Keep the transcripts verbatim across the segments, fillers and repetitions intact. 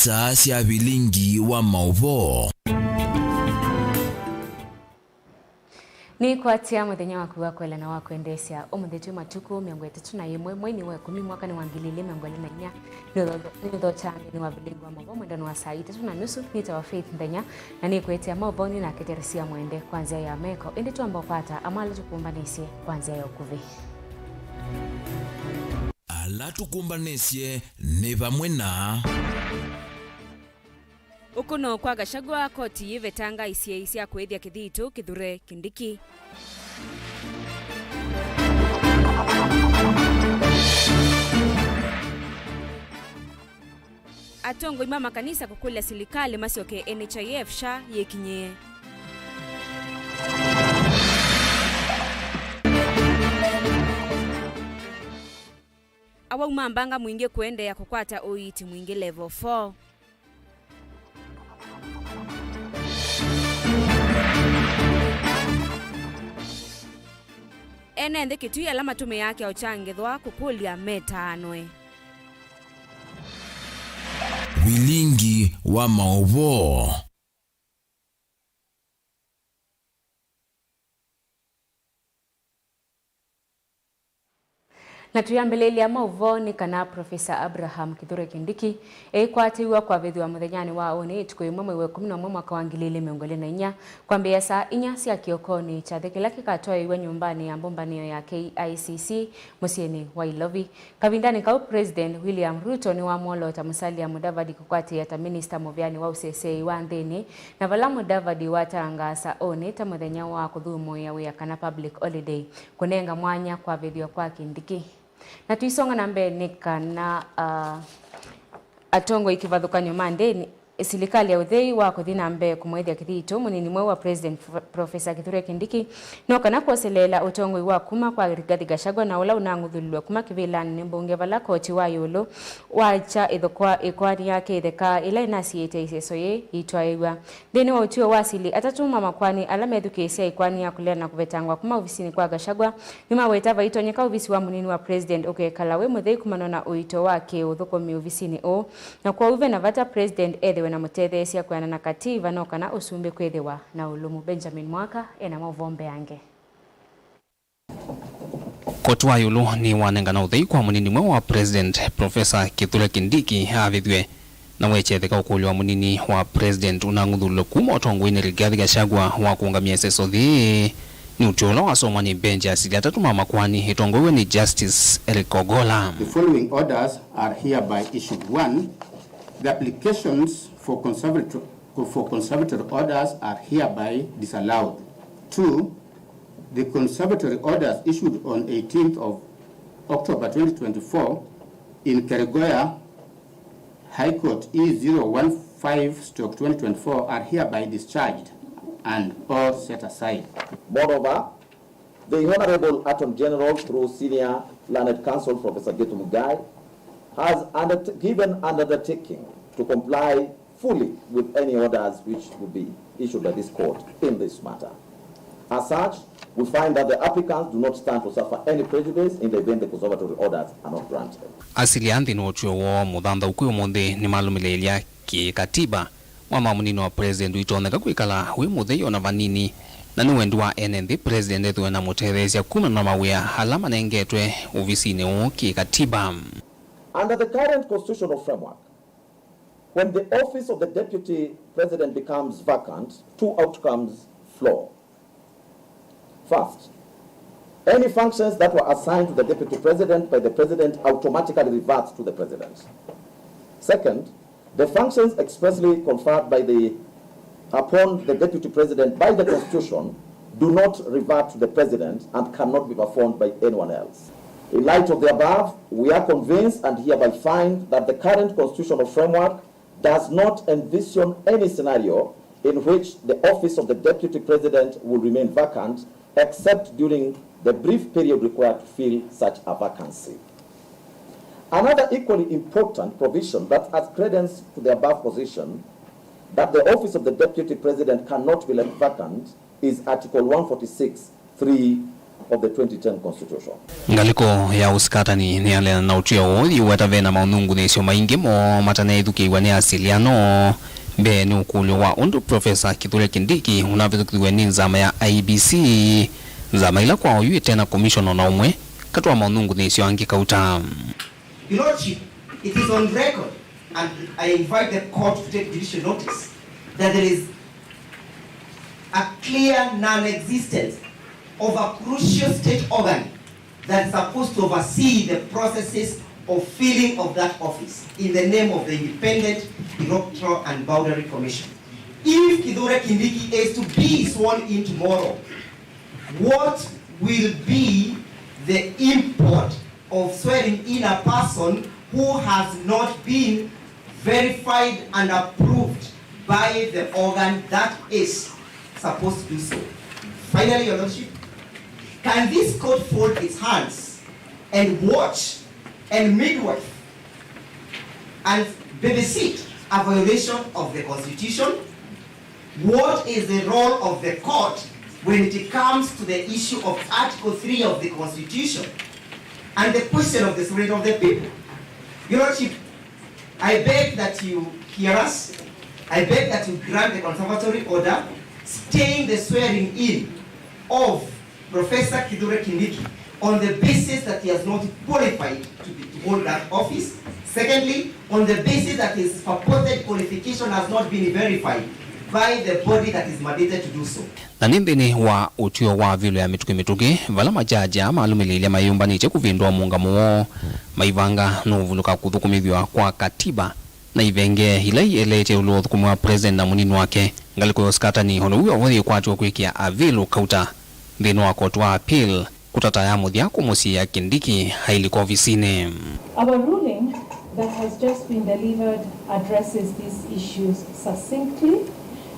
Saa sya vilingi wa maũvoo. Nĩkwatya mũthenya waku wa kwela na wa kwendeesya. Ũmũnthĩ twĩ matukũ mĩongo ĩtatũ na ĩmwe, mweinĩ wa ĩkũmi, mwakanĩ wa ngili ilĩ mĩongo ĩlĩ na inya. Nĩũtho-, nĩũthokya nthĩnĩ wa vilingi wa maũvoo mwendano wa saa itatũ na nusu. Nĩtawa Faith Nthenya, na nĩkwĩtĩa maũvoonĩ nake Teresia Mwende kwa nzĩa ya meko. Ĩndĩ twamba ũkwata amwe ala tũkũmbanĩsye kwa nzĩa ya ũkuvĩ. Ala tũkũmbanĩsye nĩ vamwe na. Ũkũno kwa Gachagua, koti yĩvetanga isyai sya kũĩthya kĩthitũ Kithure Kindiki. Atongoi ma makanisa kũkũlya silikalĩ masyoke N H I F, SHA yĩkinyĩe. Awau ma mbanga mwingĩ kũendeea kũkwata ũiiti mwingĩ level four. Ene nthĩ Kitui ala matũmĩaa kyaũ kya ngethwa kũkũlya metaanwe. Vilingi wa maũvoo. Na tũyambĩlĩlya maũvoo nĩ kana Profesa Abraham Kithure Kindiki eĩkwatĩw'a kwavĩthw'a mũthenyanĩ wa ũnĩ, ĩtukũ ĩmwe mwei wa ĩkũmi na ũmwe mwaka wa ngili ilĩ mĩongo ĩlĩ na inya, kwambĩĩa saa inya sya kĩokonĩ, kyathĩ kĩla kĩkatwaĩĩw'a nyũmbanĩ ya mbũmbanĩo ya K I C C mũsyĩnĩ wa Ilovi. Kavindanĩ kau, President William Ruto nĩwamwolota Musalia Mudavadi kũkwatĩĩa ta minista mũvĩanĩ wa ũseseei wa nthĩnĩ, na vala Mudavadi watangaasa ũnĩ ta mũthenya wa kũthũmũĩa wĩa kana public holiday, kũnenga mwanya kwavĩthw'a kwa Kindiki. Na tũisonga na mbee nĩ kana, ah, atongoi kĩvathũkany'o ma ndĩni, silikalĩ ya ũthei wa kũthi na mbee kũmũĩthya kĩthitũ mũnini mweũ wa President Prof-, Professor Kithure Kindiki, no kana kwoseleela ũtongoi wa kuma kwa Rigathi Gachagua na ũla ũnang'uthũlilwe kuma kĩvĩlanĩ nĩ mbunge vala koti wa ĩũlũ wakya ĩthokwa ĩkoani yake ĩtheka ĩla ĩnasiĩĩte ĩseso yĩĩ yĩitwaĩw'a. Nthĩnĩ wa ũtw'ĩo wa asili, atatũ ma makoani ala methukĩĩsya ĩkoani ya kũleana kũvetangwa kuma ovisinĩ kwa Gachagua nĩmaweta vaitonyeka ovisi wa mũnini wa President ũkekala wĩ mũthei kumana na ũito wa kĩ-ũthũkũmi ovisinĩ ũũ. Na kwoou ve na vata President ethĩwe na mũtetheesya kwĩana na kativa no kana ũsumbĩ kwĩthĩwa na ũlũmu. Benjamin Mwaka ena maũvoo mbeange. Koti wa ĩũlũ nĩwanengana ũthei kwa mũnini mweũ wa President, Professor Kithure Kindiki, avĩthw'e na wekyetheka ũkũlyo wa mũnini wa President ũnang'uthũlwe kuma ũtongoinĩ Rigathi Gachagua wa kũũngamya ĩseso yĩĩ. Nĩ ũtw'ĩo ũla wasomwa nĩ mbenji ya asili atatũ ma makoani ĩtongoew'e nĩ Justice Eric Ogolla. The following orders are hereby issued. One, the applications for conservatory, for conservatory orders are hereby disallowed. Two, the conservatory orders issued on eighteenth of October twenty twenty-four in Keregoya High Court E zero one five stroke twenty twenty-four are hereby discharged and or set aside. Moreover, the Honorable Attorney General, through Senior Learned Counsel Professor Githu Muigai, has undert-, given an undertaking to comply fully with any orders which will be issued by this court in this matter. As such, we find that the applicants do not stand to suffer any prejudice in the event the conservatory orders are not granted. Asili a nthĩnĩ wa ũtw'ĩo woo mũthanthauku ũmũnthĩ nĩmalũmĩlĩĩlya kĩ-katiba mwanya wa mũnini wa President ũitonyeka kwĩkala wĩ mũthei o na vanini, na nĩ wendi wa ene nthĩ President ethĩwe na mũtetheesya kumana na mawĩa ala manengetwe ovisinĩ ũũ kĩ-katiba. Under the current constitutional framework, when the office of the Deputy President becomes vacant, two outcomes flow. First, any functions that were assigned to the Deputy President by the President automatically reverts to the President. Second, the functions expressly conferred by the, upon the Deputy President by the Constitution do not revert to the President and cannot be performed by anyone else. In light of the above, we are convinced and hereby find that the current constitutional framework does not envision any scenario in which the office of the Deputy President will remain vacant except during the brief period required to fill such a vacancy. Another equally important provision that adds credence to the above position that the office of the Deputy President cannot be left vacant is Article one forty-six three of the twenty ten Constitution. Ngalĩko ya ũsikatani nĩyaleana na ũtw'ĩo ũũ yĩweta ve na maũnungunĩsyo maingĩ moo mataneethukĩĩw'a nĩ asiliano. Mbee nĩ ũkũlyo wa ũndũ Profesa Kithure Kindiki ũnavĩtũkĩthiw'e nĩ nzama ya I E B C, nzama ĩla kwa oyu ĩte na komishona o na ũmwe katĩ wa maũnungunĩsyo angĩ kauta. Your Lordship, it is on record, and I invite the court to take judicial notice, that there is a clear non-existence of a crucial state organ that is supposed to oversee the processes of filling of that office in the name of the Independent Electoral and Boundary Commission. If Kithure Kindiki is to be sworn in tomorrow, what will be the import of swearing in a person who has not been verified and approved by the organ that is supposed to do so? Finally, Your Lordship, can this court fold its hands and watch and midwife and babysit a violation of the Constitution? What is the role of the court when it comes to the issue of Article three of the Constitution and the question of the sovereignty of the people? Your Lordship, I beg that you hear us. I beg that you grant the conservatory order staying the swearing in of Professor Kithure Kindiki on the basis that he has not qualified to be, to hold that office. Secondly, on the basis that his purported qualification has not been verified by the body that is mandated to do so. Na nĩ nthĩnĩ wa ũtw'ĩo wa vĩlo ya mĩtũkĩ mĩtũkĩ, vala majaji aa malũmĩlĩĩlya mayũmbanĩtye kũvĩndũa mũũngamo woo, maivanga nũũvulũka kũthũkũmĩthw'a kwa katiba na ivengee ila ieleetye ĩũlũ wa ũthũkũmi wa president na mũnini wake. Ngalĩko ya ũsikatani o na ũu o vo yĩkwatĩwa kwĩkĩa avĩlũ kauta nthĩnĩ wa koti wa appeal, kũtata ya mũthya kũmũsiĩĩa Kindiki ailika ovisinĩ. Our ruling that has just been delivered addresses these issues succinctly.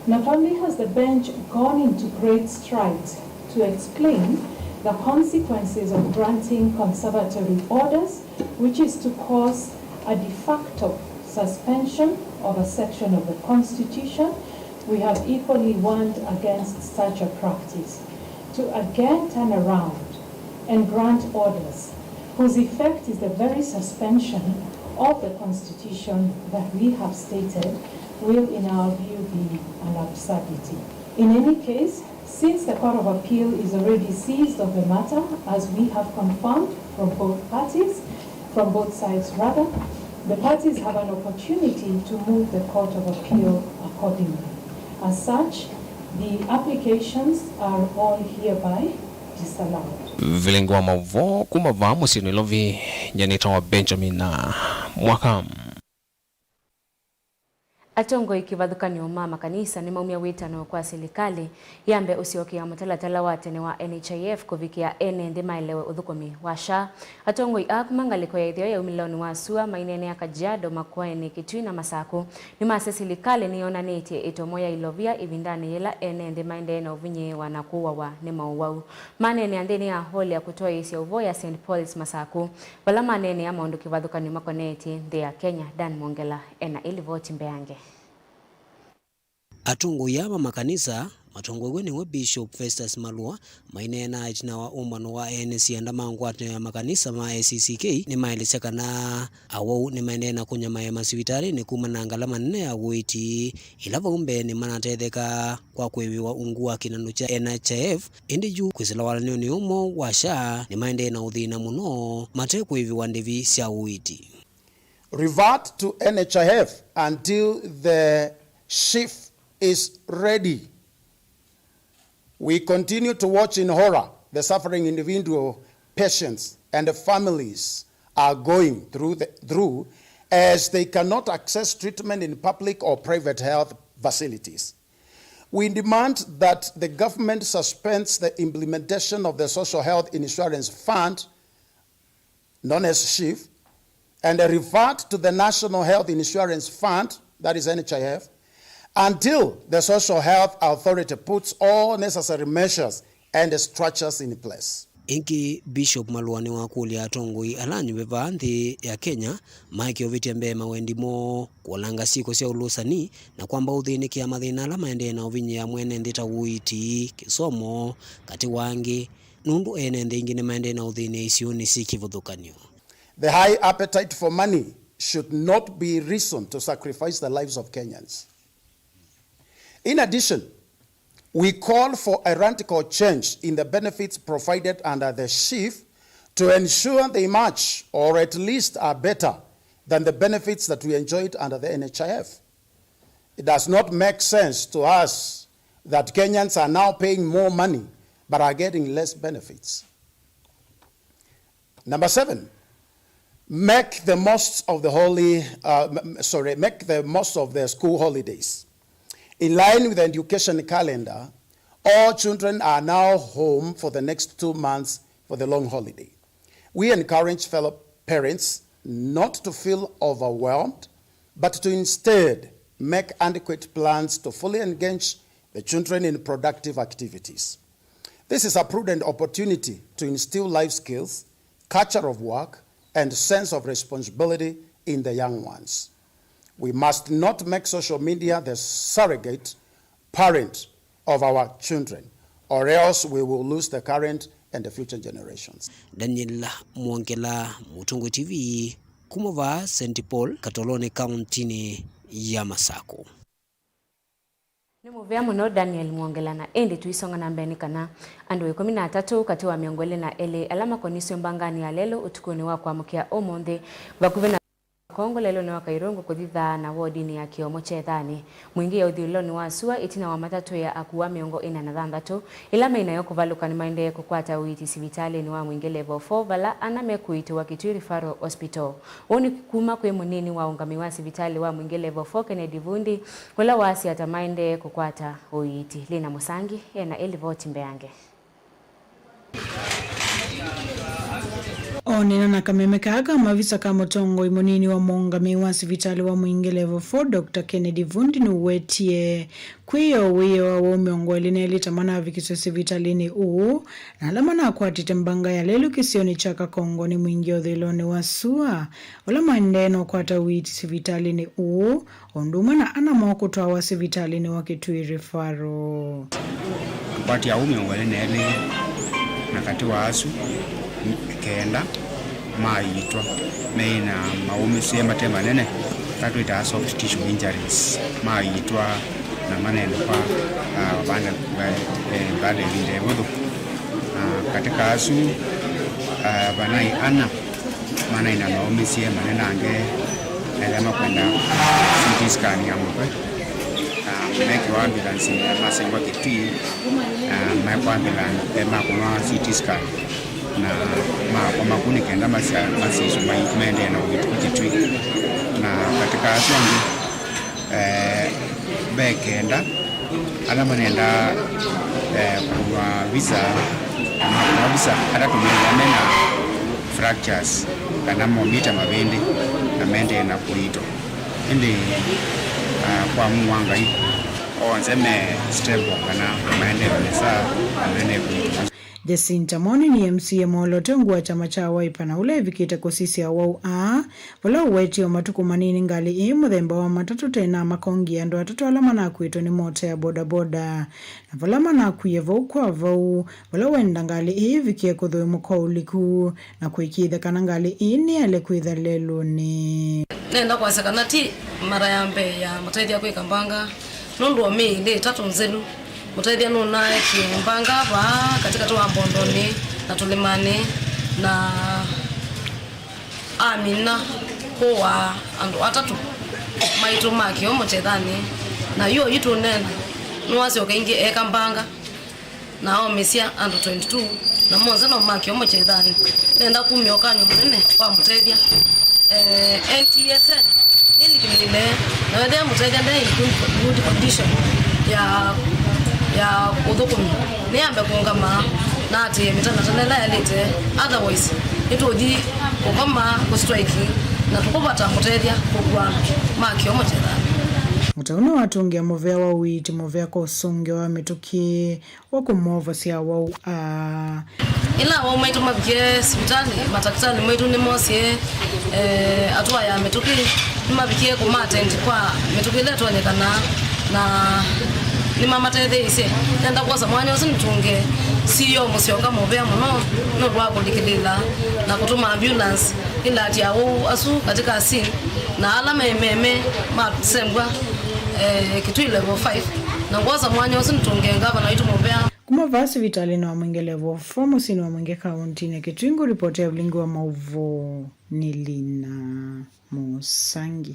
Not only has the bench gone into great strides to explain the consequences of granting conservatory orders, which is to cause a de facto suspension of a section of the Constitution, we have equally warned against such a practice. To again turn around and grant orders whose effect is the very suspension of the Constitution that we have stated will, in our view, be an absurdity. In any case, since the Court of Appeal is already seized of the matter, as we have confirmed from both parties, from both sides rather, the parties have an opportunity to move the Court of Appeal accordingly. As such, the applications are all hereby disallowed. Vilingi wa maũvoo kuma vaa mũsyĩ Nairobi, nyanĩta wa Benjamin na Mwaka. Atongoi kĩvathũkany'o ma makanisa nĩmaumya wĩtano kwa silikalĩ yambe ũsyokea mũtalatala wa tene wa N H I F kũvikĩa ene nthĩ maelewe ũthũkũmi wa SHA. Atongoi aa kuma ngalĩko ya ĩtheo ya umĩlĩlonĩ wa sua maineenea Kajiado, Makueni, Kitui na Masakũ nĩmasya silikalĩ nĩyonanĩtye ĩtomo ya ilovia ĩvindanĩ yĩla ene nthĩ maendee na ũvinyĩĩwa na kũawa nĩ maũwau. Maneenea nthĩnĩ ya hall ya kũtwaĩĩsya ũvoo ya Saint Paul's Masakũ, vala maneenea maũndũ kĩvathũkany'o makonetye nthĩ ya Kenya. Dan Mwongela ena ĩlivoti mbeange. Atongoi aa ma makanisa matongoew'e nĩwe Bishop Festus Malwa maineenaa ĩtina wa ũmbano wa ene syanda ma ngwatanĩo ya makanisa ma A C C K nĩmaelesya kana awau nĩmaendee na kũnyamaĩa masivitalĩnĩ kumana na ngalama nene ya ũiiti, ĩla vau mbeenĩ manatetheka kwa kũĩvĩwa ungu wa kĩnandũ kya N H I F, ĩndĩ yu kwĩsĩla walanĩonĩ ũũ mwaũ wa SHA nĩmaendee na ũthĩna mũno mate kũĩvĩwa ndĩvi sya ũiiti. Revert to N H I F until the SHIF is ready. We continue to watch in horror the suffering individual patients and the families are going through, the, through as they cannot access treatment in public or private health facilities. We demand that the government suspends the implementation of the Social Health Insurance Fund, known as SHIF, and revert to the National Health Insurance Fund, that is N H I F, until the Social Health Authority puts all necessary measures and structures in place. Ĩngĩ, Bishop Malwa nĩwakũlya atongoi ala anyuve vaa nthĩ ya Kenya maeke ũvĩtya mbee mawendi moo, kũolanga syĩko sya ũlũsani, na kwamba ũthĩnĩkĩa mathĩna ala maendee na ũvinyĩĩa mwene nthĩ ta ũiiti, kĩsomo, katĩ wa angĩ, nũndũ ene nthĩ ingĩ nĩmaendee na ũthĩnĩa isionĩ syĩ kĩvathũkany'o. The high appetite for money should not be reason to sacrifice the lives of Kenyans. In addition, we call for a radical change in the benefits provided under the SHIF to ensure they match or at least are better than the benefits that we enjoyed under the N H I F. It does not make sense to us that Kenyans are now paying more money but are getting less benefits. Number seven, make the most of the holy, uh, m- m- sorry, make the most of the school holidays. In line with the education calendar, all children are now home for the next two months for the long holiday. We encourage fellow parents not to feel overwhelmed, but to instead make adequate plans to fully engage the children in productive activities. This is a prudent opportunity to instill life skills, culture of work, and sense of responsibility in the young ones. We must not make social media the surrogate parent of our children, or else we will lose the current and the future generations. Daniel Mwongela, Mũtongoi T V, kuma vaa Saint Paul, Katoloni, kauntinĩ ya Masakũ. Nĩ mũvea mũno Daniel Mwongela, na ĩndĩ tũisonga na mbee nĩ kana andũ ĩkũmi na atatũ katĩ wa mĩongo ĩlĩ na elĩ ala makonisw'e mbanganĩ ya lelũ ũtukũnĩ wa kwamũkĩa ũmũnthĩ vakuvĩ na Kongo lelũnĩ wa Kairungu kũthi thaa na wodinĩ ya Kĩomo kya Ĩthanĩ, Mwingĩ ya ũthyũlũlonĩ wa sua, ĩtina wa matatũ ya akua mĩongo ĩna na thanthatũ ĩla me nayo kũvalũka nĩmaendee kũkwata ũiiti sivitalĩnĩ wa Mwingĩ Level four, vala ana mekũiitĩwa Kitui Referral Hospital. Ũu nĩ kuma kwĩ mũnini wa ũngamĩi wa sivitalĩ wa Mwingĩ Level four, Kennedy Vundi, ũla waasya ata maendee kũkwata ũiiti. Lina Mũsangi ena ĩlivoti mbeange. Oneena na kameme kaa ka mavisa ka mũtongoi mũnini wa mũũngamĩi wa sivitalĩ wa Mwingĩ Level four, Doctor Kennedy Vundi nũwetie kwĩyoo wĩoo awau mĩongo ĩlĩ na elĩ ta manavikiswe sivitalĩnĩ ũũ, na ala manakwatĩte mbanga ya lelũ kĩsionĩ kya Kakongo nĩ Mwingĩ ũthyũlũlonĩ wa sua, ũla maendee na ũkwata ũiiti sivitalĩnĩ ũũ, o ũndũ ũmwe na ana moo kũtwawa sivitalĩnĩ wa Kitui Referral. Tũkwatĩe aũme mĩongo ĩlĩ na elĩ na katĩ wa asu kenda maaiitwa me na maũmĩsye mate manene, ala twĩtaa soft tissue injuries, maaiitwa na manenũka, ah, baada, eh, baada ya ĩvinda ĩvũthũ. Na katĩ ka asu, ah, vanaĩ ana manaĩ na maũmĩsye manenange, ethĩa makwenda C T scan ya mũtwe, na mekĩwa ambulance ya masengwa Kitui, na mekwa ambulance, eh, makũnwa C T scan, na makwa maku nĩ kenda masya-, masisũ mai-, maendee na ũiiti Kitui. Na katĩ ka asu angĩ, eh, ve kenda ala manendaa, eh, kũnwa visa, na makũnwa visa, atatũ methĩwa mena fractures kana momĩte mavĩndĩ na maendee na kũiitwa. Ĩndĩ, ah, kwa mumo wa Ngai, onthe me stable kana maendee o nesa na maendee kũiitwa. Jacinta Moni nĩ M C A mwoloote ungu wa kyama kya Wiper na ũla ĩvikĩte kũsisya awau aa, vala ũwetie o matukũ manini ngalĩ ĩĩ mũthemba wa matatũ tena makongie andũ atatũ ala manakuĩtwe nĩ mota ya bodaboda, na vala manakwie vau kwa vau, vala wenda ngalĩ ĩĩ ĩvikĩe kũthũimũka ũliku na kũĩkĩĩthya kana ngalĩ ĩĩ nĩyaĩle kwĩtha lelũnĩ. Nenda kwasya kana ti mara ya mbee ya mũtethya kwĩka mbanga, nũndũ o mĩĩ ĩlĩ ĩtatũ nzelu, mũtethya nũnaekie mbanga vaa katĩkatĩ wa Mbondonĩ na Tũlĩmanĩ, na amina kũaa andũ atatũ maitũ ma kĩomo kya Ĩthanĩ, na yu oyu tũũneena nĩwasyoka ĩngĩ eka mbanga na aũmĩsya andũ twenty-two, na monthe no ma kĩomo kya Ĩthanĩ. Nenda kumya ũkany'o mũnene kwa mũtethya. Eh, N T S A nĩlikĩlĩĩle, na wethĩa mũtethya nde in good, good condition ya, ya ũthũkũmi, nĩyambe kũũngama na atĩĩe mĩtalatala ĩla yaĩlĩte, otherwise nĩtũũthi kũkoma kũ strike na tũkũvata mũtethya kũkua andũ ma kĩomo kya Ĩthanĩ. Mũtau nĩwatũngĩa mũvea wa ũiiti mũvea kwa ũsũngĩo wa mĩtũkĩ wa kũmovosya awau aa. Ĩla awau maitũ mavikie sivitalĩ, matakĩtalĩ maitũ nĩmoosie, eh, atua ya mĩtũkĩ, nĩmavikie kũma attend kwa mĩtũkĩ ĩla ĩtonyekana, na nĩmamatetheeisye. Nenda kwosa mwanya ũsu nĩtũngĩe C E O Mũsyoka mũvea mũno nũndũ wa kũlikĩlĩĩla na kũtũma ambulance ĩlatĩa ũu asu katika scene, na ala me meme masembwa, eh, Kitui level five, na ngwosa mwanya ũsu nĩtũngĩe ngavana waitũ mũvea. Kuma vaa sivitalĩnĩ wa Mwingi level four mũsyĩnĩ wa Mwingi kaũntĩnĩ ya Kitui, ngũripoti ya vilingi wa maũvoo nĩ Lina Mũsangi.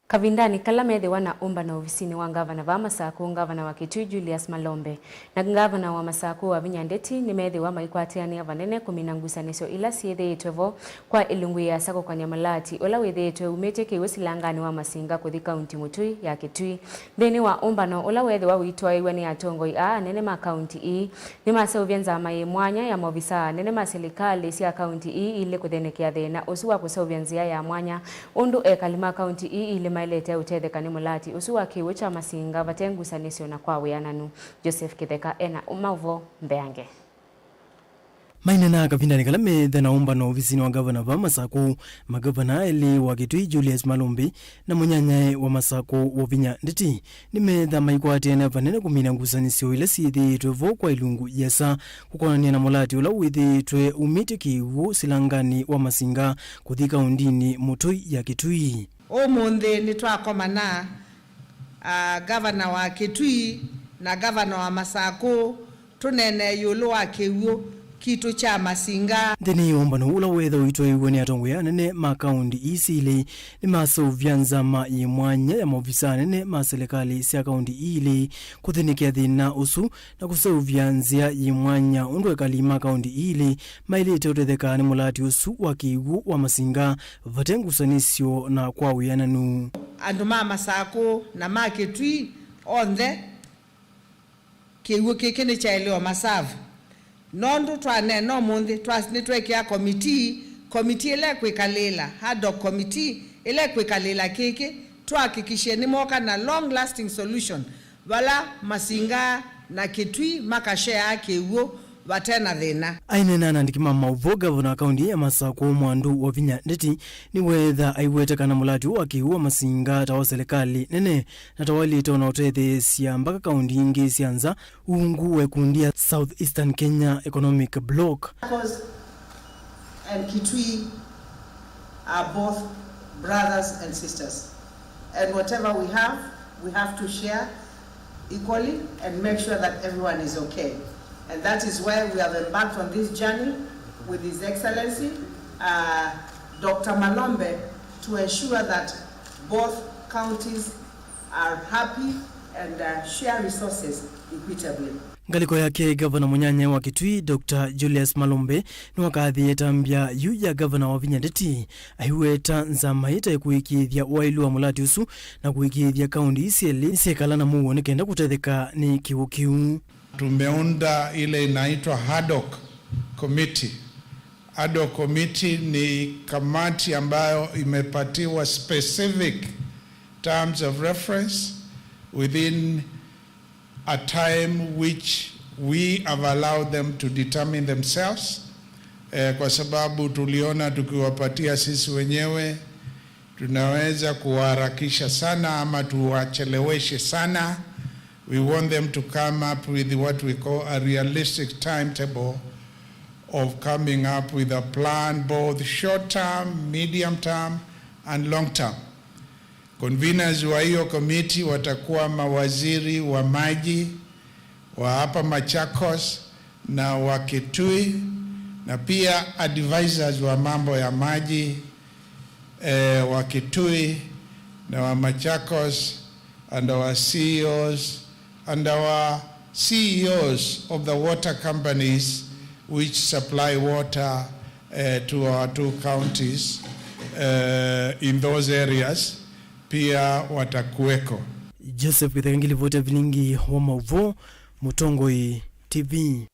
Kavindanĩ kala methĩwa na ũmbano ovisinĩ wa ngavana vaa Masakũ, ngavana wa Kitui Julius Malombe na ngavana wa Masakũ Wavinya Ndeti nĩmethĩwa maikwatĩanĩa vanene kũmina ngusanĩsyo ila syĩthĩĩtwe vo kwa ĩlungu yĩasa kũkany'a mũlaati ũla wĩthĩĩtwe umĩtye kĩw'ũ silanganĩ wa Masinga kũthi kaunti mũtũi ya Kitui. Nthĩnĩ wa ũmbano ũla weethĩwa ũitwaĩw'a nĩ atongoi aa anene ma kaunti ii, nĩmaseũvya nzama yĩ mwanya ya maovisaa anene ma silikalĩ sya kaunti ii ilĩ kũthenekea thĩna ũsu wa kũseũvya nzĩa ya mwanya, ũndũ ekali ma kaunti ii ilĩ maĩlĩte ũtetheka nĩ mũlaati ũsu wa kĩw'ũ kya Masinga vate ngusanĩsyo na kwa wĩananu. Joseph Kĩtheka ena maũvoo mbeange. Maineenaa kavindanĩ kala methe na ũmbano ovisinĩ wa ngavana vaa Masakũ, magavana elĩ wa Kitui Julius Malombe na mũnyanyae wa Masakũ Wavinya Ndeti nĩmetha maikwatĩanĩa vanene kũmina ngusanĩsyo ila syĩthĩĩtwe vo kwa ilungu yĩasa kũkonanĩa na mũlaati ũla wĩthĩĩtwe umĩtye kĩw'ũ silanganĩ wa Masinga kũthi kaundinĩ mũtũi ya Kitui. Ũmũnthĩ nĩtwakomana, ah, ngavana wa Kitui na ngavana wa Masakũ tũneenee ĩũlũ wa kĩw'ũ kitũ kya Masinga. Nthĩnĩ wa ũmbano ũla wetha ũitwaĩw'e nĩ atongoi anene ma kaunti ii syĩlĩ, nĩmaseũvya nzama yĩ mwanya ya maovisaa anene ma silikalĩ sya kaunti ii ilĩ kũthenekea thĩna ũsu na kũseũvya nzĩa yĩ mwanya ũndũ ekali ma kaunti ii ilĩ maĩlĩte ũtetheka nĩ mũlaati ũsu wa kĩw'ũ wa Masinga vate ngusanĩsyo na kwa wĩananu. Andũ ma Masakũ na ma Kitui onthe, kĩw'ũ kĩkĩ nĩkyaĩle o masavu. Nũndũ twaneena ũmũnthĩ, twa-, nĩtwekĩa komitii, komitii ĩla ĩkwĩkalĩĩla, ad hoc committee ĩla ĩkwĩkalĩĩla kĩkĩ, twahakikishe nĩmoka na long lasting solution, vala Masinga na Kitui makasheaa kĩw'ũ vate na thĩna. Aineena na andĩki ma maũvoo, ngavana wa kaunti ya Masakũ Mwandu Wavinya Ndeti nĩweetha aiweta kana mũlaati ũũ wa kĩw'ũ wa Masinga ta wa silikalĩ nene na ta waĩlĩte ona ũtetheesya mbaka kaunti ingĩ sya nza ungu wa ĩkundi ya South Eastern Kenya Economic Bloc. Machakos and Kitui are both brothers and sisters, and whatever we have, we have to share equally and make sure that everyone is okay. And that is why we have embarked on this journey with His Excellency, uh, Doctor Malombe, to ensure that both counties are happy and, uh, share resources equitably. Ngalĩko yake, ngavana mũnyanyae wa Kitui, Doctor Julius Malombe, nĩwakathĩĩe ĩtambya yu ya ngavana Wavinya Ndeti, aiweta nzama ĩtaĩ kũĩkĩĩthya waĩlu wa mũlaati ũsu na kũĩkĩĩthya kaunti ii syelĩ nĩsyekala na mũuo nĩ kenda kũtetheka nĩ kĩw'ũ kĩu. Tumeunda ile inaitwa ad hoc committee. Ad hoc committee ni kamati ambayo imepatiwa specific terms of reference within a time which we have allowed them to determine themselves, eh, kwa sababu tuliona tukiwapatia sisi wenyewe tunaweza kuwaharakisha sana ama tuwacheleweshe sana. We want them to come up with what we call a realistic timetable of coming up with a plan, both short term, medium term, and long term. Conveners wa hiyo committee watakuwa mawaziri wa maji wa hapa Machakos na wa Kitui, na pia advisors wa mambo ya maji, eh, wa Kitui na wa Machakos, and our C E Os, and our C E Os of the water companies which supply water, eh, to our two counties, eh, in those areas, pia watakuweko. Joseph Kĩtheka, ngilivoti ya vilingi wa maũvoo, Mũtongoi T V.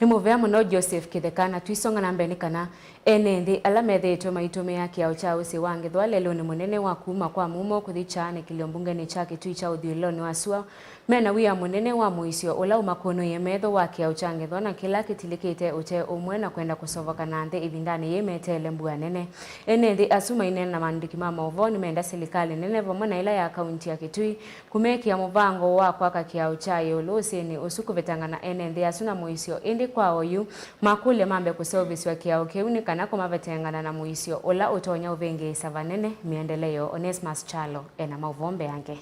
Nĩ mũvea mũno Joseph Kĩtheka, na twisonga na mbee nĩ kana ene nthĩ ala methĩĩtwe maitũmĩa kĩao kya ũsĩ wa ngethwa lelũnĩ mũnene wa kuma kwa mumo kũthi kyaanĩkĩlyo mbungenĩ kya Kĩtui kya ũthyũlũlonĩ wa sua mena wia mũnene wa mũisyo ũla ũmakũnũie metho wa kĩao kya ngethwa na kĩla kĩtilĩkĩte ũte ũmwe na kwenda kũsovoka na nthĩ ĩvindanĩ yĩĩ meteele mbua nene. Ene nthĩ asu maineena na maandĩki ma maũvoo nĩmenda silikalĩ nene vamwe na ĩla ya kaunti ya Kĩtui kũmekĩa mũvango wa kwaka kĩao kya ĩũlũ ũsĩnĩ ũsu kũvetangana ene nthĩ asu na mũisyo, ĩndĩ kwa oyu makũlya mambe kũseũvĩsw'a kĩao kĩu nĩ kana kũmavetengana na mũisyo ũla ũtonya ũvĩngĩĩsa vanene mĩendeleeo. Onesmus Kyalo ena maũvoo mbeange.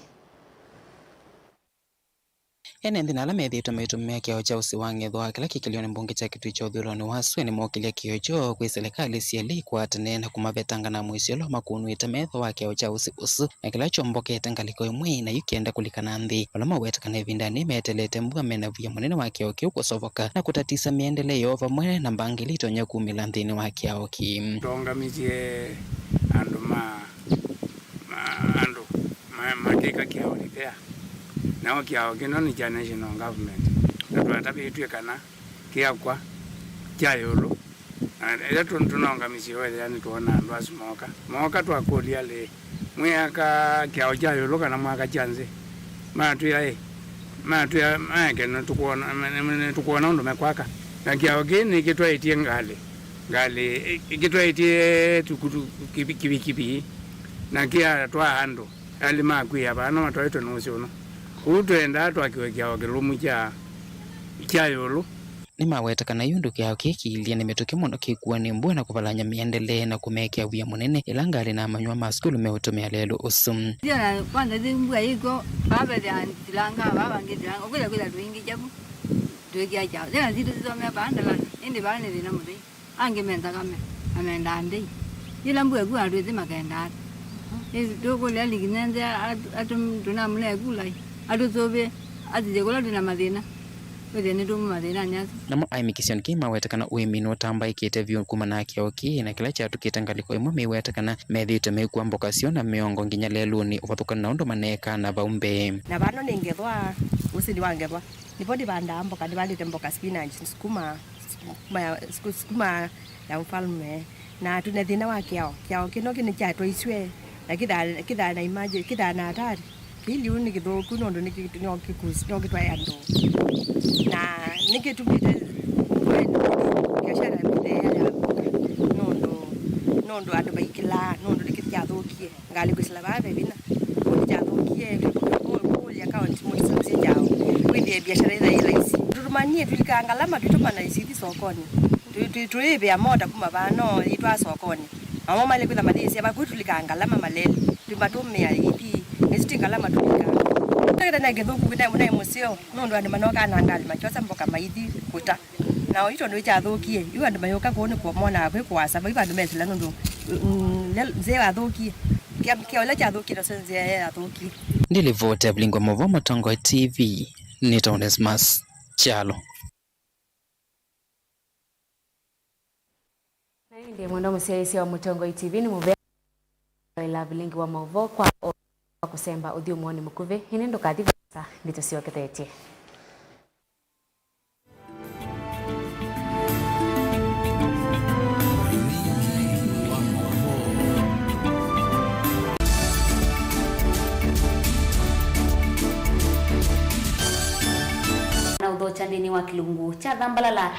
Ene nthĩ na ala methĩĩtwe maitũmĩa kĩao kya ũsĩ wa ng'ethwa kĩla kĩkĩlyo nĩ mbunge kya Kĩtui kya ũthyũlũlonĩ wa sua nĩmokĩlya kĩoo kyoo kwĩ silikalĩ syelĩ ikwatane na kũmavetanga na mũisyo ũla ũmakũnũĩte metho wa kĩao kya ũsĩ ũsu, na kĩla kyombokete ngalĩko ĩmwe na yu kĩenda kũlika na nthĩ. Vala maweta kana ĩvindanĩ meteelete mbua mena wia mũnene wa kĩao kĩu kũsovoka na kũtatĩsya mĩendele yoo vamwe na mbangĩlĩ itonya kumĩla nthĩnĩ wa kĩao kĩĩ. Twaũngamisye andũ ma, ma, andũ ma, makĩka kĩao repair. Nao kĩao kĩno nĩ kya national government. Na twatavĩtw'e kana kĩakwa kya ĩũlũ. Na ĩla tũ-, tũnaũngamisye wethĩa nĩtwoona andũ asu mooka. Mooka twakũlya lĩ, "Mwĩaka kĩao kya ĩũlũ kana mwaka kya nzĩ?" Matwĩa ĩ, matwĩa maeke nĩtũkwona, nĩtũkwona ũndũ mekwaka. Na kĩao kĩĩ nĩkĩtwaĩtye ngalĩ, ngalĩ ĩ-, ĩkĩtwaĩtye tukutuku, kivi-, kivikivi, na kĩatwaa andũ. Elĩ makw'ĩĩa vaa no matwaĩtwe nĩ ũsĩ ũno. Ũu twendaa twakiwe kĩao kĩlũmu kya, kya ĩũlũ. Nĩmaweta kana yu ũndũ kĩao kĩĩ kĩilye nĩ mĩtũkĩ mũno kĩkuwa nĩ mbua na kũvalany'a mĩendele na kũmekĩa wia mũnene ĩla ngalĩ na amanyĩw'a ma sukulu meũtũmĩa lelũ ũsu. Ndio na kwanza thi mbua yĩkw'o, vaa vethĩa silanga, vaa vangĩ silanga, ũkwĩtha kwĩtha tũingĩ kyavu, twĩkĩa kyaũ. Thĩna sitũ sisomea vaa ndalani, ĩndĩ vaa nĩ thĩna mũthei. Angĩ me nthakame, na mendaa mbei. Yĩla mbua ĩkua na twĩsĩ makenda ata? Ĩ, tũkũlya liki nyenze atu-, atu-, tũnamũlee kula ĩ, atũsũvĩe, asisye kũla twĩ na mathĩna, wĩthĩe nĩtũuma mathĩnanĩ asu. Namo aĩmi kĩsionĩ kĩĩ maweta kana ũĩmi nũtambaĩkĩte vyũ kumana na kĩao kĩĩ, na kĩla kyatũkĩte ngalĩko ĩmwe mĩweta kana methĩĩtwe mekua mboka syoo na mĩongo nginya lelũnĩ ũvathũkana na ũndũ maneekaa na vau mbee. Na vano nĩ ngethwa, ũsĩnĩ wa ngethwa, nĩvo ndĩvandaa mboka, ndĩvandĩte mboka, spinach, sukuma, sukuma ya, suku-, sukuma ya mfalme. Na twĩ na thĩna wa kĩao. Kĩao kĩno kĩ nĩkyatwaisw'e, na kĩthaa, kĩthaa na imaji, kĩthaa na hatari. Kĩiliu nĩ kĩthũku nũndũ nĩkĩ-, no kĩkus-, no kĩtwae andũ. Na nĩkĩtumĩte biashara mĩthea ya mboka nũndũ, nũndũ andũ maikĩlaa, nũndũ nĩkĩtyathũkie. Ngalĩ kwĩsĩla vaa ve vinya. Kũndũ kyathũkie, kũlya kaunti mũndũ sĩnzĩ kyaũ. Wĩthĩe biashara ĩtha yĩ laisi. Tũtũmanie tũlikaa ngalama twĩtũmana isithi sokonĩ. Tũ-, tũ-, tũyĩvĩa mota kuma vaa no yĩtwaa sokonĩ. Namo malĩ kwĩtha mayĩsya vakuĩ tũlikaa ngalama maleli. Twĩmatũmĩa ithi, na isu ti ngalama tũlikaa. Tũkĩta na kĩthũku naĩ mũseo, nũndũ andũ manokaa na ngalĩ makyosa mboka maithi kũta. Na oyu tondũ nĩkyathũkie, yu andũ mayũka kũu nĩ kũmona kwĩ kũasa, vai vandũ mesĩla nũndũ, mm, nzĩa yathũkie. Kĩa, kĩa ũla kyathũkie nasyo nzĩa yathũkie. Ndilivoti ya Vilingi wa Mauvoo Mũtongoi T V, nĩ Onesmus Kyalo. Na ĩndĩ mwendwa mũsyaĩĩsya wa Mũtongoi T V nĩ mũvea ĩla Vilingi wa Mauvoo kwa o wa kũsemba ũthyũmũonĩ mũkuvĩ, ĩndĩ ndũkathi vaasa, ndeto syokethetye. Na ũthokya nthĩnĩ wa kĩlungu kya Thambalala.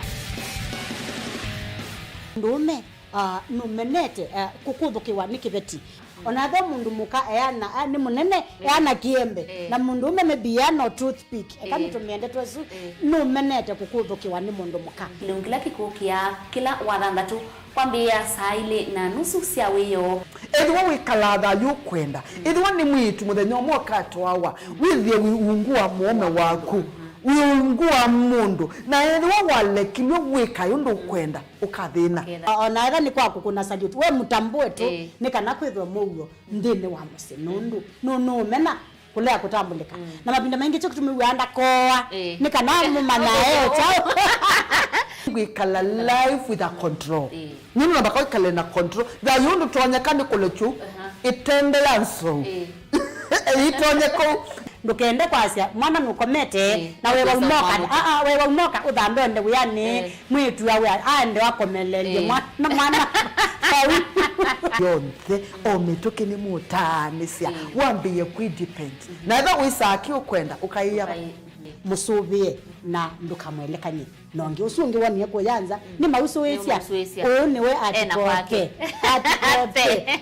Mũndũũme, ah, nũmenete, ah, kũkũthũkĩwa nĩ kĩveti. Ona ethĩwa mũndũ mũka eana, ah, nĩ mũnene, eh, eana kĩembe, eh, na mũndũũme maybe eana o toothpick, eka, eh, nĩtũmĩe ndeto ĩsu, eh, nũmenete kũkũthũkĩwa nĩ mũndũ mũka. Kĩlungu kĩla kĩkũkĩa kĩla Wathanthatũ kwambĩĩa saa ilĩ na nusu sya wĩoo. Ethĩwa wĩkalaa thayũ ũkwenda, mm, ethĩwa nĩ mwĩĩtu mũthenya ũmwe ũkatwawa, mm, wĩthĩe wĩ ungu wa mũũme waku, mm, wĩ ungu wa mũndũ, na ethĩwa walekilw'e wĩkae ũndũ ũkwenda, ũkathĩna. Ũketha. O-, ona ethĩwa nĩ kwa kũkũna salute, we mũtambũe tu, ĩĩ, nĩ kana kwĩthwe mũuo nthĩnĩ wa mũsyĩ, nũndũ nũ-, nũũmena kũlea kũtambũlĩka. Mm. Na mavinda maingĩ kyo kĩtumi wĩaa ndakoa, ĩĩ, nĩ kana mũmanyae kyaũ. Kwĩkala life with a control. Ĩĩ. Nĩ namba kwĩkale na control. Thayũ ũndũ tonyeka nĩ kũlekyu, aha, ĩtende ya nzou. Ĩĩ. Ĩtonye kũu. Ndũkende kwasya mwana nũkomete, eh, na wewa ũkesa umoka, mwana. Aa, wewa umoka ũthambe onde wĩanĩ, eh, mwĩĩtu awe aende akomelelye, eh, mwana, mwana vau. Yonthe, o mĩtũkĩ nĩmũtaanĩsya, mm, wambĩĩe kwĩdepend. Na ethĩwa wĩsaa kĩ ũkwenda, ũkaĩa. Ũkai-, mũsũvĩe na ndũkamwelekany'e na ũngĩ. Ũsu ũngĩ wonie kũya nza, mm, nĩmausũĩsya. Nĩmausũĩsya. Ũũ nĩwe. Ena atikoke kwake. Atikoke.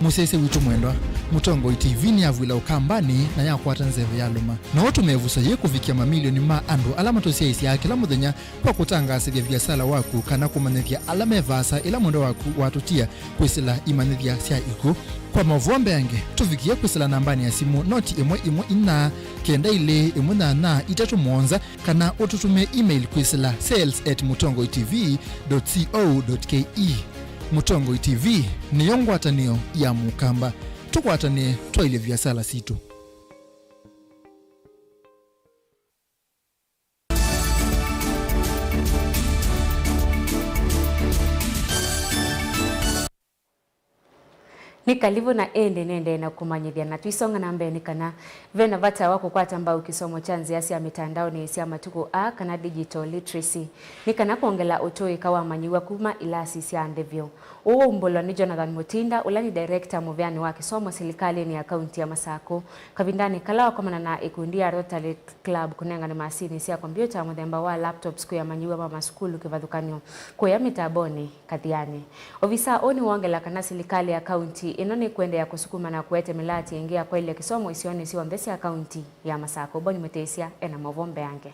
Mũsyaĩĩsya witũ mwendwa, Mũtongoi T V nĩyavw'ĩla Ũkambanĩ na yakwata nzeve ya lũma. No ũtũme ĩvuso yĩĩ kũvikĩa mamilioni ma andũ ala matũsyaĩĩsyaa kĩla mũthenya kwa kũtangaasĩthya viasala waku kana kũmanyĩthya ala me vaasa ĩla mwendwa waku watũtia kwĩsĩla imanyĩthya sya ikw'ũ. Kwa maũvoo mbeange, tũvikĩe kwĩsĩla nambanĩ ya simũ noti ĩmwe ĩmwe inya kenda ilĩ ĩmwe nyanya itatũ mũonza, kana ũtũtũmĩe email kwĩsĩla sales at mũtongoi T V dot co dot K E. Mũtongoi T V nĩyo ngwatanĩo ya Mũkamba. Tũkwatanĩe twaĩlye viasala sitũ. Nĩ kalivũ na ĩndĩ nĩendee na kũmanyĩthya na tũisonga na mbee nĩ kana ve na vata wa kũkwata mbau kĩsomo kya nzĩa sya mĩtandaonĩ sya matukũ aa kana digital literacy nĩ kana kwongela ũtũĩka wa amanyĩw'a kuma ilasi sya nthĩ vyũ. Ũũ waumbũlwa nĩ Jonathan Mutinda, ũla nĩ director mũveani wa kĩsomo silikalĩnĩ ya kaunti ya Masakũ, kavindanĩ kala wakomana na ĩkundi ya Rotary Club kũnengane masini sya kombiũta mũthemba wa laptops kwĩ amanyĩw'a ma masukulu kĩvathũkany'o kũya mĩtambonĩ Kathiani. Ovisa ũũ nĩwongela kana silikalĩ ya kaunti ĩno nĩkwendea kũsukuma na kũete mĩlaati ĩngĩ ya kwaĩlya kĩsomo isionĩ syonthe sya kaunti ya Masakũ. Boni Mũtĩsya ena maũvoo mbeange.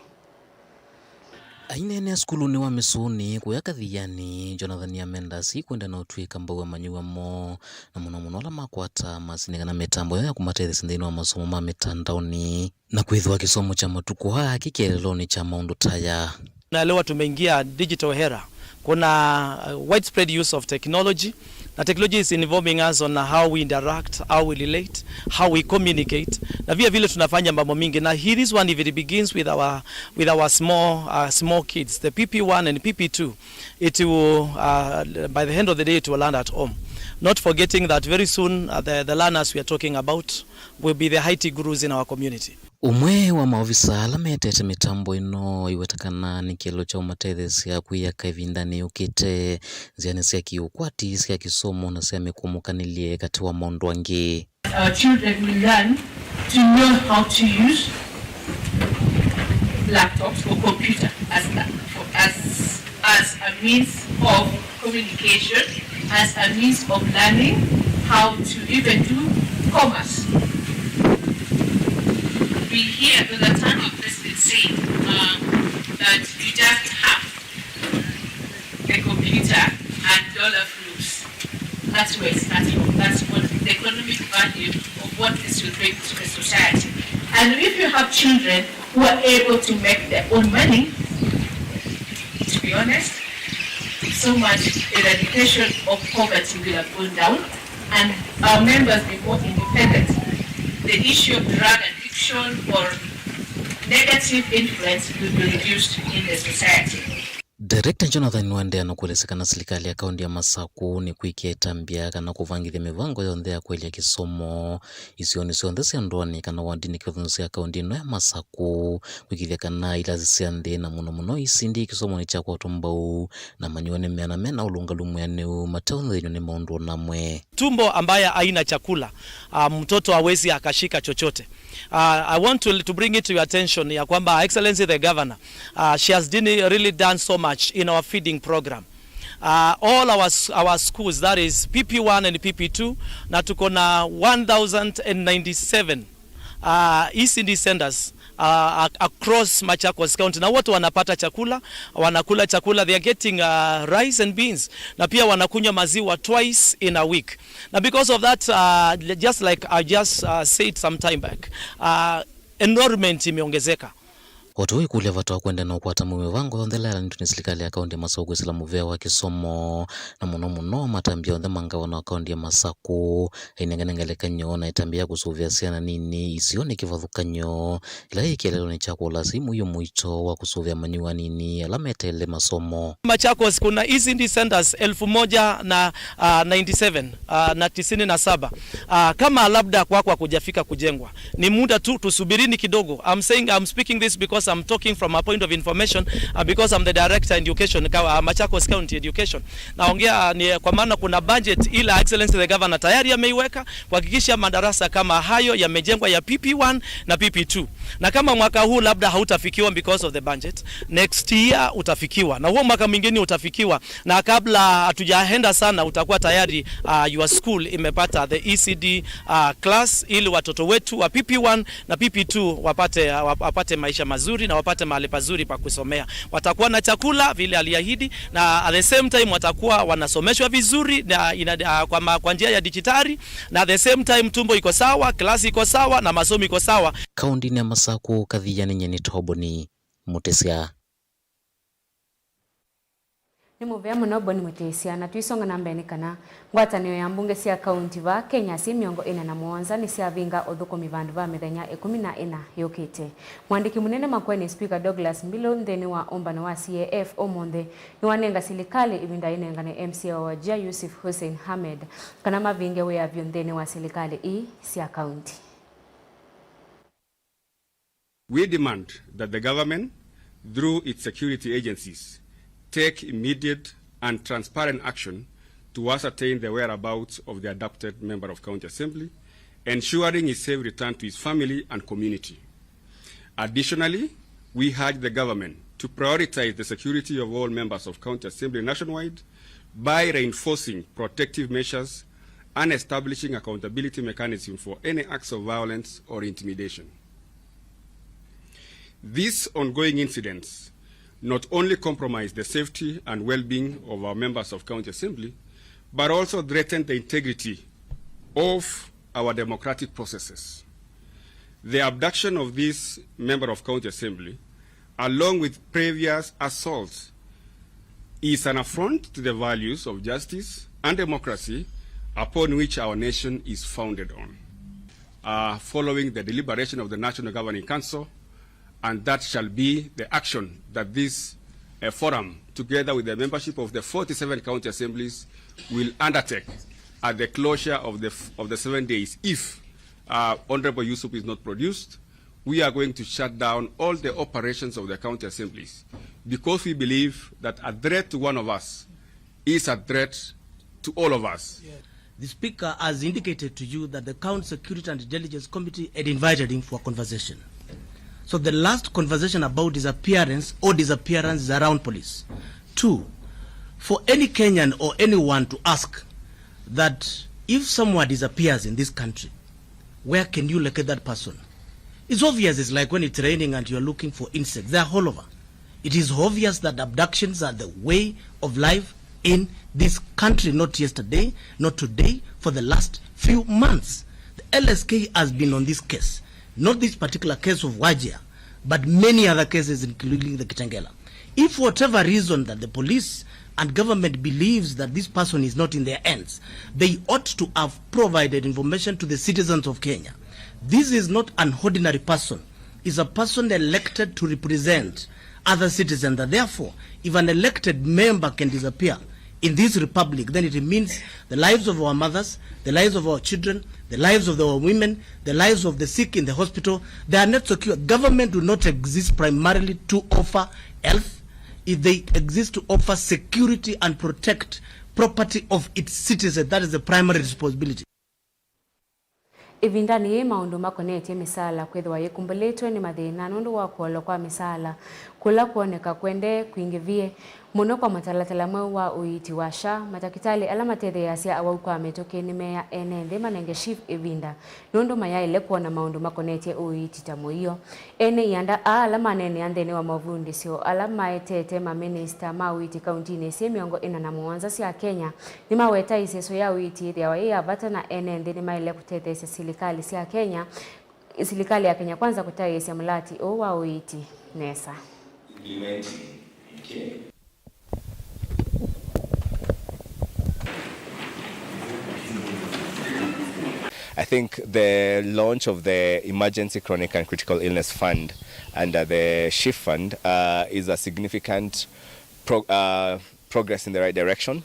Aineenea sukulunĩ wa Mĩsũnĩ kũya Kathiani, Jonathan Amendas kwenda na ũtw'ĩka mbau amanyĩw'a moo, na mũno mũno ala makwata masini kana mĩtambo ĩyo ya kũmatetheesya nthĩnĩ wa masomo ma mĩtandaonĩ, na kwĩthĩwa kĩsomo kya matukũ aa kĩ kĩeleelonĩ kya maũndũ ta aya. Naelewa tumeingia digital era. Kuna uh, widespread use of technology. Na technology is involving us on how we interact, how we relate, how we communicate. Na vile vile tunafanya mambo mingi. Na hii, this one, if it begins with our, with our small, uh, small kids, the P P one and P P two, it will, uh, by the end of the day, it will land at home. Not forgetting that very soon, uh, the, the learners we are talking about will be the I T gurus in our community. Ũmwe wa maovisa ala metete mĩtambo ĩno aiweta kana nĩ kĩeleelo kya ũmatetheesya kwĩyaka ĩvindanĩ yũkĩte nzĩanĩ sya kĩũkwati, sya kĩsomo, na sya mĩkũmũkanĩlye katĩ wa maũndũ angĩ. Our children will learn to know how to use laptops or computer as, as, as a means of communication as a means of learning how to even do commerce. We hear the Latano president saying um, that you just have the computer and dollar flows. That's where it starts from. That's what the economic value of what this will bring to the society. And if you have children who are able to make their own money, to be honest, so much eradication of poverty will have gone down, and our members be more independent. The issue of drug addiction or negative influence will be reduced in the society. Director Jonathan nĩwaendeea na kũelesya kana silikalĩ ya kaũntĩ ya Masakũ nĩkwĩkĩa ĩtambya kana kũvangĩthya mĩvango yonthe ya kũelya kĩsomo isionĩ syonthe sya ndũanĩ kana wandinĩ kĩvathũkany'o sya kaũntĩ ĩno ya Masakũ, kũĩkĩĩthya kana ilasi sya nthĩ na mũno mũno isindi kĩsomonĩ kyakwatwa mbau, na amanyĩw'a nĩmeana mena ũlũngalu mwĩanĩu mateũthĩnywa nĩ maũndũ o na amwe. Tumbo ambaye haina chakula, ah, mtoto hawezi akashika chochote. Uh, I want to, to bring it to your attention ya kwamba Excellency the Governor, uh, she has done, really done so much in our feeding program. Uh, all our, s- our schools, that is P P one and P P two, na tuko na one thousand and ninety-seven uh, E C D centers uh, ac- across Machakos County, na wote wanapata chakula, wanakula chakula, they are getting uh, rice and beans, na pia wanakunywa maziwa twice in a week. Na because of that, uh, just like I just uh, said some time back, uh, enrollment imeongezeka. O ta ũu ĩkũlya vata wa kũendeea na ũkwata mũĩ mĩvango yonthe ĩla ĩlanĩtw'e nĩ silikalĩ ya kaũntĩ ya Masakũ kwĩsĩla mũvea wa kĩsomo, na mũno mũno matambya onthe ma ngavana wa kaũntĩ ya Masakũ, ainengane ngelekany'o na ĩtambya ya kũsũvĩa syana nini isionĩ kĩvathũkany'o, ĩla yĩ kĩeleelonĩ kya kũla simũ yu mũito wa kũsũvĩa manyuwa nini ala meteele masomo. Machakos kuna E C D centers elfu moja na, ah, ninety seven, ah, na tisini na saba. Ah, kama labda kwakwa kujafika kujengwa, ni muda tu, tusubirini kidogo. I'm saying, I'm speaking this because I'm talking from a point of information, ah, because I'm the director education, ka-, ah, Machakos County Education. Naongea, ah, ni kwa maana kuna budget ila Excellency the Governor tayari ameiweka kuhakikisha madarasa kama hayo yamejengwa ya P P one na P P two. Na kama mwaka huu labda hautafikiwa because of the budget, next year utafikiwa. Na huo mwaka mwingine utafikiwa. Na kabla hatujaenda sana, utakuwa tayari, ah, your school imepata the E C D, ah, class, ili watoto wetu wa P P one na P P two wapate, ah, wap-, wapate maisha mazuri na wapate mahali pazuri pa kusomea. Watakuwa na chakula vile aliahidi, na at the same time watakuwa wanasomeshwa vizuri na ina-, ah, kwa ma-, kwa njia ya dijitali, na at the same time tumbo iko sawa, class iko sawa, na masomo iko sawa. Kaũntĩnĩ ya Masakũ, Kathiani, nyie nĩ Toboni Mũtĩsya. Nĩ mũvea mũno Boni Mũtĩsya, na tũisonga na mbee nĩ kana ngwatanĩo ya mbunge sya kaũntĩ vaa Kenya syĩ mĩongo ĩna na mũonza nĩsyavinga ũthũkũmi vandũ va mĩthenya ĩkũmi na ĩna yũkĩte. Mũandĩki mũnene Makueni Speaker Douglas Mbilu nthĩnĩ wa ũmbano wa C A F ũmũnthĩ nĩwanenga silikalĩ ĩvinda ĩnengane M C A wa Wajir Yusuf Hussein Hamed kana mavinge wĩa vyũ nthĩnĩ wa silikalĩ ii sya kaũntĩ. We demand that the government, through its security agencies, take immediate and transparent action to ascertain the whereabouts of the abducted member of County Assembly, ensuring his safe return to his family and community. Additionally, we urge the government to prioritize the security of all members of County Assembly nationwide by reinforcing protective measures and establishing accountability mechanism for any acts of violence or intimidation. These ongoing incidents not only compromise the safety and well-being of our members of County Assembly, but also threaten the integrity of our democratic processes. The abduction of this member of County Assembly, along with previous assaults, is an affront to the values of justice and democracy upon which our nation is founded on. Uh, following the deliberation of the National Governing Council, and that shall be the action that this, uh, forum, together with the membership of the forty-seven county assemblies, will undertake at the closure of the f-, of the seven days. If, uh, Honorable Yusuf is not produced, we are going to shut down all the operations of the county assemblies, because we believe that a threat to one of us is a threat to all of us. The Speaker has indicated to you that the County Security and Intelligence Committee had invited him for a conversation. So the last conversation about disappearance or disappearance is around police. Two, for any Kenyan or anyone to ask that if someone disappears in this country, where can you locate that person? It's obvious, it's like when it's raining and you're looking for insects. They're all over. It is obvious that abductions are the way of life in this country, not yesterday, not today, for the last few months. The L S K has been on this case, not this particular case of Wajir, but many other cases, including the Kitengela. If whatever reason that the police and government believes that this person is not in their hands, they ought to have provided information to the citizens of Kenya. This is not an ordinary person. Is a person elected to represent other citizens. That therefore, if an elected member can disappear in this republic, then it means the lives of our mothers, the lives of our children, the lives of our women, the lives of the sick in the hospital, they are not secure. Government do not exist primarily to offer health. If they exist to offer security and protect property of its citizens, that is the primary responsibility. Ĩvindanĩ yĩĩ, maũndũ makonetye mĩsaala kwĩthĩwa yĩkumbũlĩtwe nĩ mathĩna nũndũ wa kũolwa kwa mĩsaala kũla kwoneka kũendee kwingĩvie mũno kwa mũtalatala mweũ wa ũiiti wa SHA. Matakĩtalĩ ala matetheeasya awau kwa mĩtũkĩ nĩmeea ene nthĩ manenge SHIF ĩvinda nũndũ mayaĩle kwona maũndũ makonetye ũiiti ta mũio. Ene ianda aa ala maneenea nthĩnĩ wa mavundĩsyo ala maetete maminista ma ũiiti kauntinĩ syĩ mĩongo ĩna na mũonza sya Kenya nĩmaweta ĩseso ya ũiiti yĩthĩawa yĩ ya vata, na ene nthĩ nĩmaĩle kũtetheesya silikalĩ sya Kenya Silikalĩ ya Kenya Kwanza kũtaĩĩsya mũlati ũũ wa ũiiti nesa. I think the launch of the Emergency Chronic and Critical Illness Fund under the SHIF Fund uh, is a significant pro- uh, progress in the right direction.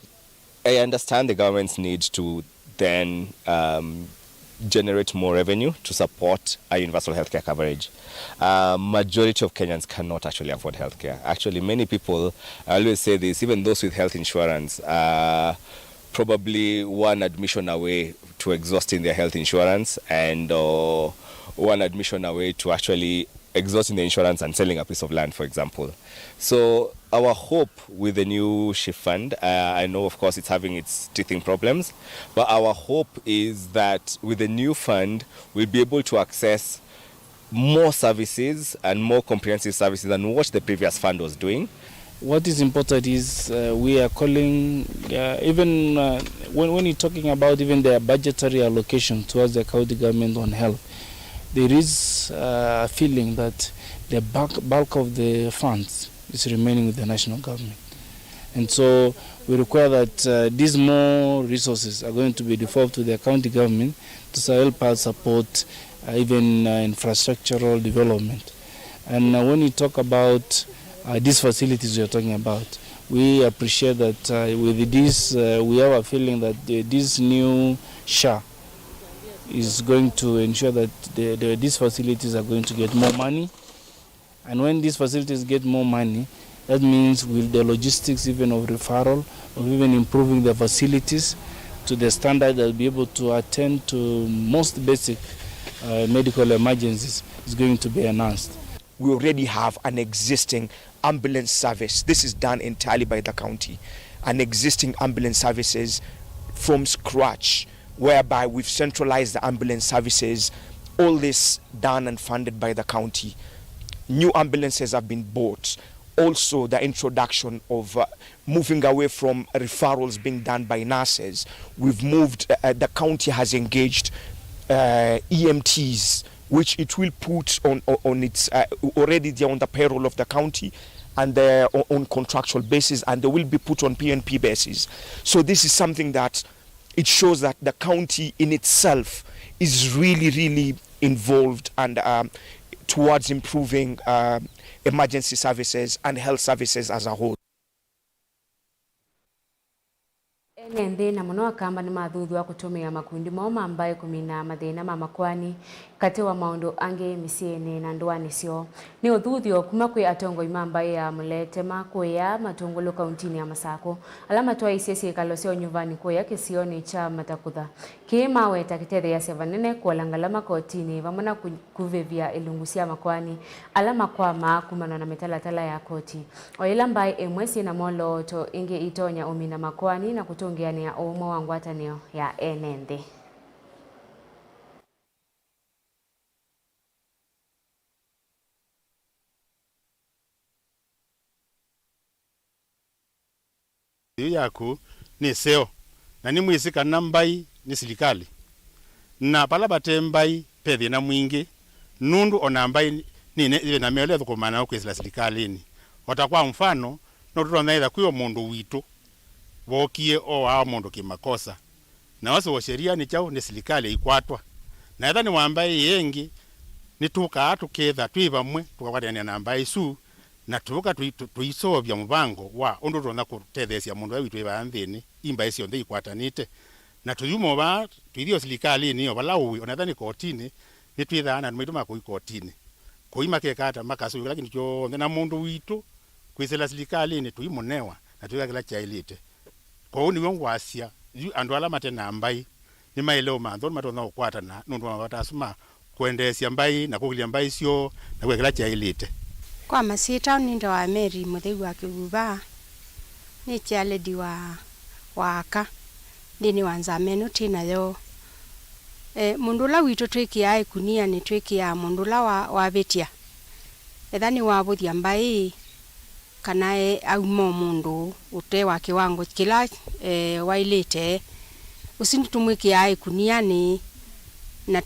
I understand the government's need to then um, generate more revenue to support a universal healthcare coverage. Uh, majority of Kenyans cannot actually afford healthcare. Actually, many people, I always say this, even those with health insurance, uh, probably one admission away to exhausting their health insurance and uh, one admission away to actually exhausting the insurance and selling a piece of land, for example. So our hope with the new SHIF fund, uh, I know of course it's having its teething problems, but our hope is that with the new fund, we'll be able to access more services and more comprehensive services than what the previous fund was doing. What is important is uh, we are calling, uh, even uh, when, when you're talking about even the budgetary allocation towards the county government on health, there is uh, a feeling that the bulk, bulk of the funds is remaining with the national government. And so we require that uh, these more resources are going to be devolved to the county government to help us support uh, even uh, infrastructural development. And uh, when you talk about uh, these facilities you're talking about, we appreciate that uh, with this, uh, we have a feeling that the, this new SHA is going to ensure that the, the, these facilities are going to get more money. And when these facilities get more money, that means with the logistics even of referral, of even improving the facilities to the standard that will be able to attend to most basic uh, medical emergencies is going to be enhanced. We already have an existing ambulance service. This is done entirely by the county. An existing ambulance services from scratch, whereby we've centralized the ambulance services. All this done and funded by the county. New ambulances have been bought. Also, the introduction of uh, moving away from referrals being done by nurses, we've moved, uh, uh, the county has engaged uh, E M Ts, which it will put on, on, on its, uh, already they're on the payroll of the county and they're on, on contractual basis, and they will be put on P N P basis. So this is something that it shows that the county in itself is really, really involved and um, towards improving uh, emergency services and health services as a whole. Ene nthĩ, na mũno Akamba, nĩmathuthw'a kũtũmĩa makundi moo ma mbaĩ kũmina mathĩna ma makoani. Katĩ wa maũndũ angĩ mĩsyĩnĩ na ndũanĩ syoo, nĩ ũthuthyo kuma kwĩ atongoi ma mbaĩ ya Mũlete ma kũya Matũngũlũ kauntinĩ ya Masakũ, ala matwaĩisye syĩkalo syoo nyuvanĩ kũya kĩsionĩ kya Matakutha. Kĩĩ maweta kĩtetheeasya vanene kũola ngalama kotinĩ vamwe na kũ- kũvĩvya ilungu sya makoani ala makwamaa kumana na mĩtalatala ya koti. O ĩla mbaĩ imwe syĩ na mwolooto, ingĩ itonya ũmina makoani na kũtũngĩanĩa ũũmwe wa ngwatanĩo ya ene nthĩ. Yĩu yaku nĩ ĩseo, na nĩmwĩsĩ kana mbaĩ nĩ silikalĩ. Na vala vate mbaĩ, ve thĩna mwingĩ, nũndũ o na mbaĩ nĩ, nĩ, yĩ na mĩao ĩla ĩthũkũmaa nayo kwĩsĩla silikalĩnĩ. O ta kwa mfano, no tũtonya ĩtha kwĩ o mũndũ witũ wookie ooaa mũndũ kĩmakosa. Na ũsĩ wa sheria nĩ kyaũ? Nĩ silikalĩ ĩikwatwa. Na ethĩwa nĩ wa mbaĩ ĩĩ ĩngĩ, nĩtũkaa tũketha twĩ vamwe, tũkakwatanĩa na mbaĩ isu, na tũka tũi-, tũ-, tũiseũvya mũvango wa ũndũ tũtonya kũtetheesya mũndũ ũla witũ wĩ vaa nthĩnĩ, i mbaĩ syonthe ikwatanĩte. Na tũyuma o vaa, tũithi o silikalĩnĩ, o vala ũĩ, o na ethĩwa nĩ kotinĩ, nĩtwĩthaa na andũ maitũ ma kũi kotinĩ. Kũi makeka ata? Makasũvĩa kĩla kĩndũ kyonthe, na mũndũ witũ kwĩsĩla silikalĩnĩ tũimũnewa, na twĩka kĩla kyaĩlĩte. Kwoou nĩw'o ngwasya, yu andũ ala mate na mbaĩ nĩmaĩle ũmantha ũndũ matonya kũkwatana nũndũ wa mavata asu ma kũendeesya mbaĩ na kũkĩlya mbaĩ syoo na kwĩka kĩla kyaĩlĩte. Kwa masyĩtwa, nĩtawa Mary Mũtheu wa Kĩvuva, nĩ chairlady wa, wa aka nthĩnĩ wa nzama ĩno twĩ nayo. E, mũndũ ũla witũ twĩkĩaa ĩkunianĩ, twĩkĩaa mũndũ ũla wa, wavĩtya, ethĩwa nĩwavũthya mbaĩ, kana e, auma o mũndũ ũte wa kĩwango kĩla e, waĩlĩte, ũsu nĩtũmwĩkĩaa ĩkunianĩ, na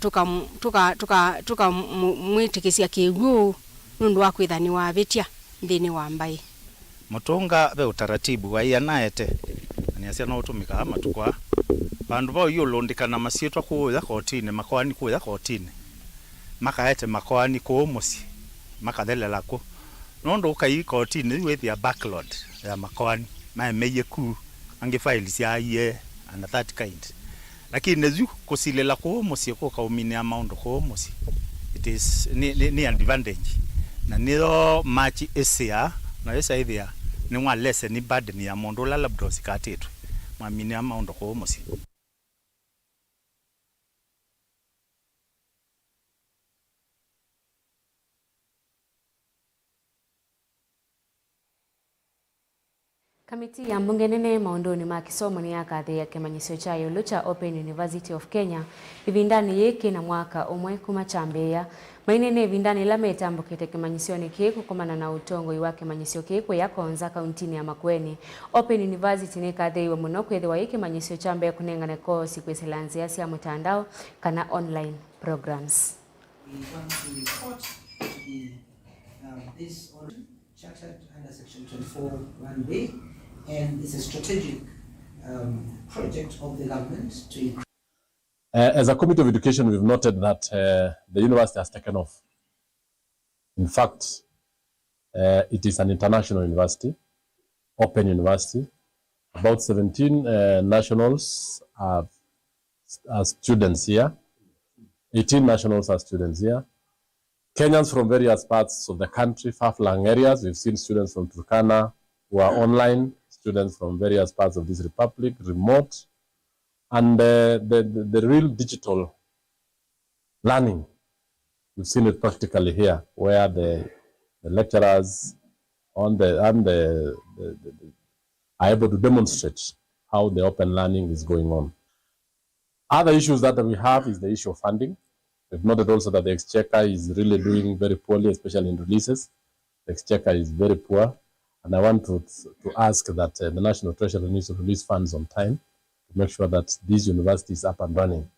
tũkamwĩtĩkĩsya kĩw'ũ nũndũ wa kwĩtha nĩwavĩtya nthĩnĩ wa mbaĩ. Mũtũnga ve ũtaratibu waĩ anaete, na nĩasya no ũtũmĩkaa matukũ aa. Vandũ va ũiũlũndĩkana masyĩtwa kũũya kotinĩ, makoani kũũya kotinĩ, makaete makoani kũũ mũsyĩ, makathelela kũ. Nũndũ ũkai kotinĩ yu wĩthĩa backload ya makoani maemeie ku, angĩ file syaaie and that kind. Lakini yu kũsilĩla kũũ mũsyĩ kũkaũminĩa maũndũ kũũ mũsyĩ, it is, nĩ, nĩ, nĩ advantage. Na nĩyo machi ĩsĩaa, na ĩsaĩthĩa nĩ wa leseni burden ya mũndũ ũla labda ũsikatĩtwe, mwaminĩa maũndũ kũũ mũsyĩ. Kamiti ya mbunge nene maũndũnĩ ma kĩsomo nĩyakathĩĩa kĩmanyĩsyo kya ĩũlũ kya Open University of Kenya ĩvindanĩ yĩĩ kĩna mwaka ũmwe kuma kyambĩĩa. Maineena ĩvindanĩ yĩla metambũkĩte kĩmanyĩsyonĩ kĩĩ kũkomana na ũtongoi wa kĩmanyĩsyo kĩĩ kũya Konza, kauntinĩ ya Makueni, Open University nĩkathĩĩwe mũno kwĩthĩwa yĩ kĩmanyĩsyo kya mbee kũnengane koosi kwĩsĩla nzĩa sya mũtandao kana online programs. We want to report to the, um, this order chartered under section twenty-four one B, and it's a strategic, um, project of the government to increase. Uh, as a Committee of Education, we've noted that, uh, the university has taken off. In fact, uh, it is an international university, open university. About seventeen, uh, nationals are, are students here. Eighteen nationals are students here. Kenyans from various parts of the country, far-flung areas. We've seen students from Turkana who are online, students from various parts of this republic, remote. And, uh, the, the, the real digital learning, we've seen it practically here, where the, the lecturers on the, and the, the, the, the are able to demonstrate how the open learning is going on. Other issues that we have is the issue of funding. We've noted also that the exchequer is really doing very poorly, especially in releases. The exchequer is very poor, and I want to, to ask that, uh, the National Treasury needs to release funds on time to make sure that these universities are up and running.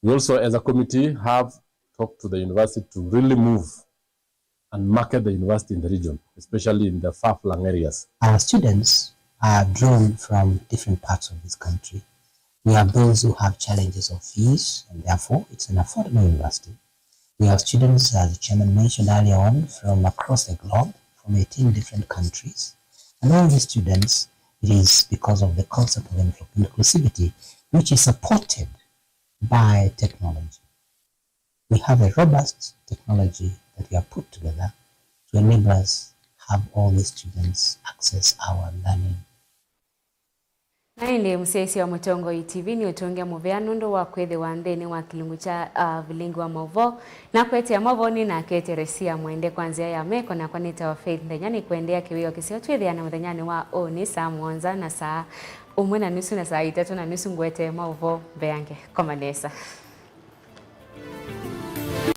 We also, as a committee, have talked to the university to really move and market the university in the region, especially in the far-flung areas. Our students are drawn from different parts of this country. We have those who have challenges of fees, and therefore it's an affordable university. We have students, as the chairman mentioned earlier on, from across the globe, from eighteen different countries. And all these students, it is because of the concept of inclu-, inclusivity, which is supported by technology. We have a robust technology that we have put together to enable us have all the students access our learning. Na ĩndĩ mũsyaĩĩsya wa Mũtongoi T V nĩ ũtũngĩa mũvea nũndũ wa kwĩthĩwa nthĩnĩ wa kĩlungu kya, ah, vilingi wa maũvoo. Na kũetea maũvoo nĩ nake Teresia Mwende kwa nzĩa ya meko, nakwa nĩtawa Faith Nthenya. Nĩ kũendeea kĩwĩoo kĩseo twĩthĩana mũthenyanĩ wa ũnĩ saa mũonza na saa ũmwe na nusu na saa itatũ na nusu ngũetee maũvoo mbeange. Koma nesa.